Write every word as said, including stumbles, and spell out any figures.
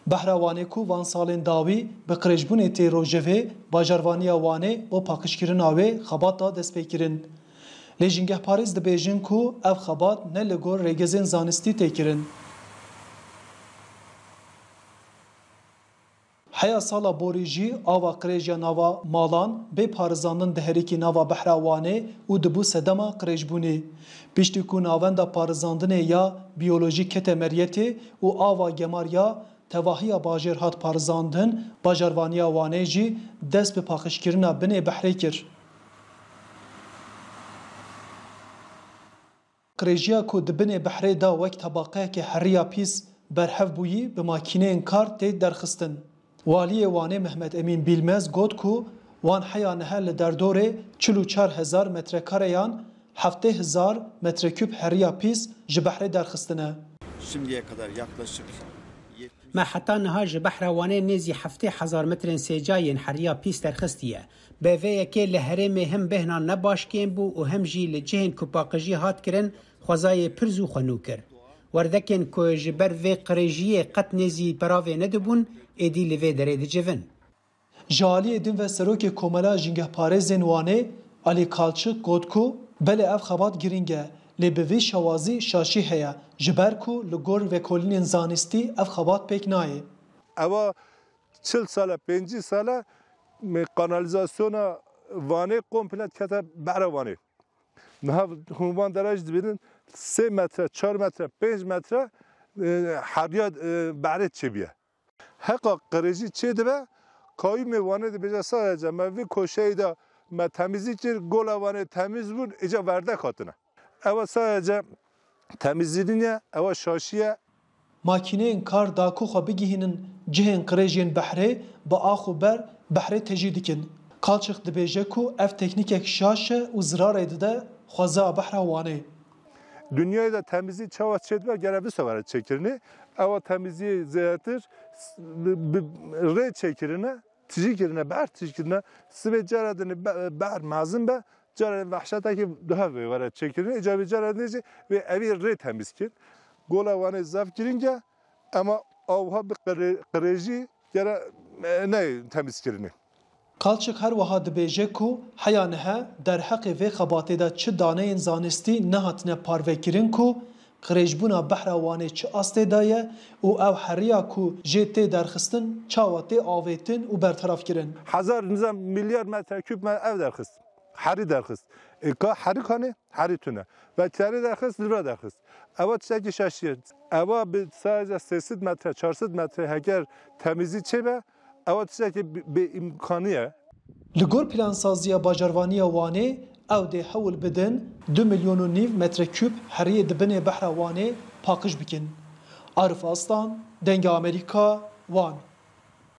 Behra Wanê ku van salên dawî bi qirêjbûnê tê rojevê, bajarvaniya Wanê bo paqijkirina wê xebat da destpêkirin. Lê jîngehparêz dibêjin ku ev xebat ne li gor rêgezên zanistî tê kirin. Heya sala borî jî ava qirêj ya nava malan bê parizandin diherikî nava behra Wanê û dibû sedema qirêjbûnê. Piştî ku navenda parizandinê ya biyolojî kete meriyetê û ava gemar ya tevahiya bajêr hat parizandin, bajarvaniya Wanê jî dest bi paqijkirina binê behrê kir. Qirêjiya ku di binê behrê de wek tebaqeyeke heriya pîs berhev bûyî, bi makîneyên kar tê derxistin. Waliyê Wanê Mehmet Emîn Bîlmez got ku wan heya niha li derdorê çil û çar hezar metrekareyan heftê hezar metrekûb heriya pîs ji behrê derxistine. Şimdiye kadar yaklaşık yetmiş Me heta niha ji behra Wanê nêzî heftê hezar metrên sêca yên heriya pîs derxistiye. Bi vê yekê li herêmê him bêhna ne baş kêm bû û him jî li cihên ku paqijî hat kirin, xwezayê pir zû xwe nû kir. Werdekên ku ji ber vê qirêjiyê qet nêzî peravê nedibûn, êdî li vê derê dicivin. Ji aliyê din ve Serokê Komela Jîngehparêzên Wanê, Alî Kalçik, got ku belê ev xebat girîng e, lê bi vî şewazî şaşî heye, ji ber ku li gor vekolînên zanistî ev xebat pêk nayê. Ewa çil sal e, pêncî sal e, me-, kanalîzasyona Wanê komple dikete behra Wanê. Niha hûn van dera jî dibînin, sê metre, çar metre, pênc metre, e, heriya, e, behrê çêbûye. Heqa qirêjî çêdibe, kayûmê Wanê dibêje, sadece me vê koşeyê de me temizî kir, gola Wanê temiz bûn, îca werdek hatine. Ewa sadece temizî nîne, ewa şaşî ye. Makîneyên kar da ku xwe bigihînin cihên qirêj yên behrê, bi ax û ber behrê tejî dikin. Kalçik dibêje ku ev teknîkek şaş e û zirarê dide xwezaya behra Wanê. Dinyayê de temizî çawa çêdibe, gere visa were çêkirinê. Ewa temizî zêdetir s-, bi, bi rê çêkirine, tijî kirine, behr tijî kirine. Sibê cara dinê be-, behr mezin be, cara vehşetekî daha vê were çêkirinê. Îca vê cara dinê jî vê evî rê temiz kir. Gola Wanê zaf girîng e, ema awha bi qirê-, qirêjî gere, e, neyê temiz kirinê. Kalçik her wiha dibêje ku heya niha derheqê vê xebatê de çi daneyên zanistî nehatine parvekirin ku qirêjbûna behra Wanê çi astê de ye û ew heriya ku jê tê derxistin çawa tê avêtin û bertaraf kirin. Hezar nizam milyar metrekûb me ev derxist. Herî derxist. E, ka herî kanê, herî tune. Ve kerê derxist, li vir derxist. Ewa tiştekî şaşî ye. Ewa bi sadece sê sed metre, çar sed metre heger temizî çêbe, ewa tiştekî bi-, bêîmkanî ye. Li gor plansaziya bajarvaniya Wanê, ew dê hewl bidin du milyon û nîv metrekûb heriyê di binê behra Wanê paqij bikin. Arif Aslan, Dengê Amerîka, Wan.